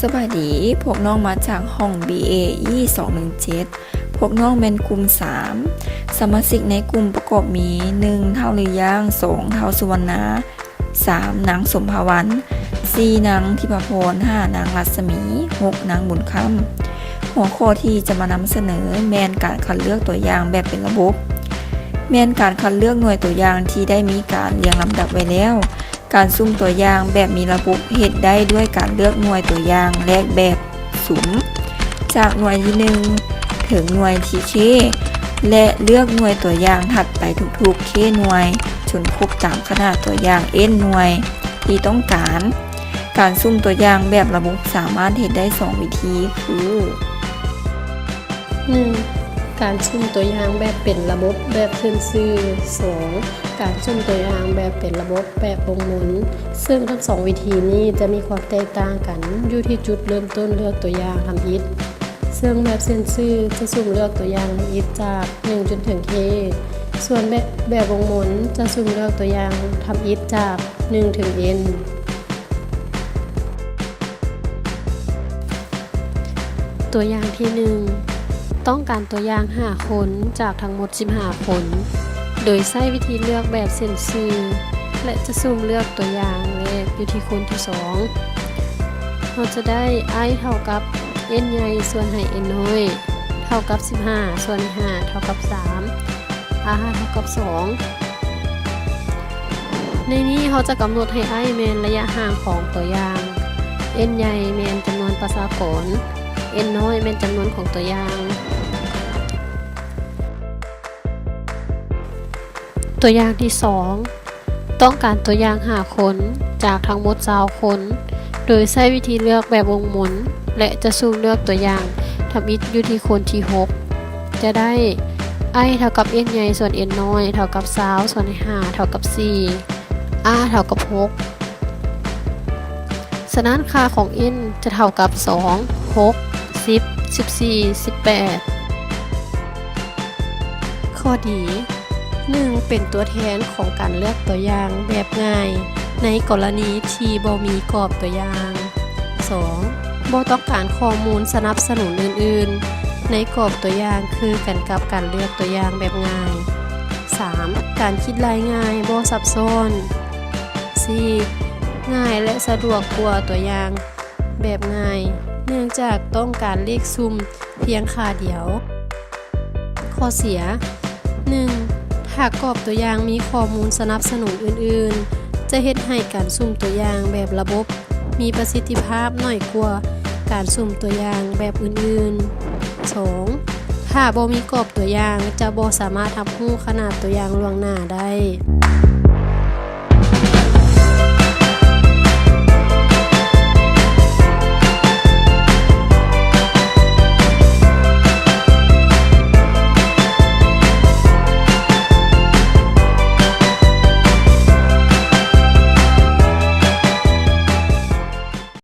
ສະບາຍດີ, ພວກນ້ອງມາຈາກຫ້ອງ ບີເອ ອີ ສອງໜຶ່ງເຈັດ. ພວກນ້ອງແມ່ນກຸ່ມສາມ. ສະມາຊິກໃນກຸ່ມປະກອບມີ ໜຶ່ງ ທ້າວລືຍ່າງ, ສອງ ທ້າວສຸວັນນາ, ສາມ ນາງສົມພາວັນ, ສີ່ ນາງທິພາພອນ, ຫ້າ ນາງລັດສະໝີ, ຫົກ ນາງບຸນຄຳ. ຫົວຂໍ້ທີ່ຈະມານຳສະເໜີແມ່ນການຄັດເລືອກຕົວຢ່າງແບບເປັນລະບົບ, ແມ່ນການຄັດເລືອກໜ່ວຍຕົວຢ່າງທີ່ໄດ້ມີການລຽງລຳດັບໄວ້ແລ້ວ. ການສຸ່ມຕົວຢ່າງແບບມີລະບົບເຮັດໄດ້ດ້ວຍການເລືອກໜ່ວຍຕົວຢ່າງແລກແບບສຸ່ມ ຈາກໜ່ວຍທີໜຶ່ງເຖິງໜ່ວຍທີ K ແລະ ເລືອກໜ່ວຍຕົວຢ່າງຖັດໄປທຸກໆ K ໜ່ວຍ ຈົນຄົບຕາມຂະໜາດຕົວຢ່າງ N ໜ່ວຍທີ່ຕ້ອງການ. ການສຸ່ມຕົວຢ່າງແບບລະບົບສາມາດເຮັດໄດ້ສອງວິທີຄື. ໜຶ່ງ ການສຸ່ມຕົວຢ່າງແບບເປັນລະບົບແບບເສັ້ນຊື່. ສອງ ການສຸ່ມຕົວຢ່າງແບບເປັນລະບົບແບບວົງໝູນ, ເຊິ່ງທັງສອງວິທີນີ້ຈະມີຄວາມແຕກຕ່າງກັນຢູ່ທີ່ຈຸດເລີ່ມຕົ້ນເລືອກຕົວຢ່າງທຳອິດ, ເຊິ່ງແບບເສັ້ນຊື່ຈະສຸ່ມເລືອກຕົວຢ່າງທຳອິດຈາກໜຶ່ງຈົນເຖິງ K, ສ່ວນແບບ ແບບວົງໝູນຈະສຸ່ມເລືອກຕົວຢ່າງທຳອິດຈາກໜຶ່ງເຖິງ N. ຕົວຢ່າງທີໜຶ່ງ ຕ້ອງການຕົວຢ່າງຫ້າຄົນຈາກທັງໝົດສິບຫ້າຄົນ ໂດຍໃຊ້ວິທີເລືອກແບບເສັ້ນຊື່ ແລະ ຈະສຸ່ມເລືອກຕົວຢ່າງແລກຢູ່ທີ່ຄົນທີສອງ. ເຮົາຈະໄດ້ I ເທົ່າກັບ N ໃຫຍ່ສ່ວນໃຫ້ N ນ້ອຍ ເທົ່າກັບສິບຫ້າ ສ່ວນໃຫ້ຫ້າ ເທົ່າກັບສາມ. R ເທົ່າກັບສອງ. ໃນນີ້ເຮົາຈະກຳນົດໃຫ້ I ແມ່ນໄລຍະຫ່າງຂອງຕົວຢ່າງ, N ໃຫຍ່ແມ່ນຈຳນວນປະຊາກອນ, N ນ້ອຍແມ່ນຈຳນວນຂອງຕົວຢ່າງ. ຕົວຢ່າງທີສອງ ຕ້ອງການຕົວຢ່າງຫ້າຄົນຈາກທັງໝົດຊາວຄົນ ໂດຍໃຊ້ວິທີເລືອກແບບວົງໝູນ ແລະ ຈະສຸ່ມເລືອກຕົວຢ່າງທຳອິດຢູ່ທີ່ຄົນທີຫົກ ຈະໄດ້ I ເທົ່າກັບ N ໃຫຍ່ສ່ວນ N ນ້ອຍ ເທົ່າກັບຊາວ ສ່ວນໃຫ້ຫ້າ ເທົ່າກັບສີ່ R ເທົ່າກັບຫົກ. ສະນັ້ນ ຄ່າຂອງ N ຈະເທົ່າກັບສອງ ຫົກ ສິບ ສິບສີ່ ສິບແປດ. ຂໍ້ດີ ໜຶ່ງ ເປັນຕົວແທນຂອງການເລືອກຕົວຢ່າງແບບງ່າຍ ໃນກໍລະນີທີ່ບໍ່ມີກອບຕົວຢ່າງ. ສອງ ບໍ່ຕ້ອງການຂໍ້ມູນສະໜັບສະໜູນອື່ນໆ ໃນກອບຕົວຢ່າງຄືກັນກັບການເລືອກຕົວຢ່າງແບບງ່າຍ. ສາມ ການຄິດໄລ່ງ່າຍ ບໍ່ຊັບຊ້ອນ. ສີ່ ງ່າຍ ແລະ ສະດວກກວ່າຕົວຢ່າງແບບງ່າຍ ເນື່ອງຈາກຕ້ອງການເລກສຸ່ມພຽງຄ່າດຽວ. ຂໍ້ເສຍ ໜຶ່ງ ຖ້າກອບຕົວຢ່າງມີຂໍ້ມູນສະໜັບສະໜູນອື່ນໆ ຈະເຮັດໃຫ້ການສຸ່ມຕົວຢ່າງແບບລະບົບມີປະສິດທິພາບໜ້ອຍກວ່າການສຸ່ມຕົວຢ່າງແບບອື່ນໆ. ສອງ ຖ້າບໍ່ມີກອບຕົວຢ່າງ ຈະບໍ່ສາມາດຮັບຮູ້ຂະໜາດຕົວຢ່າງລ່ວງໜ້າໄດ້.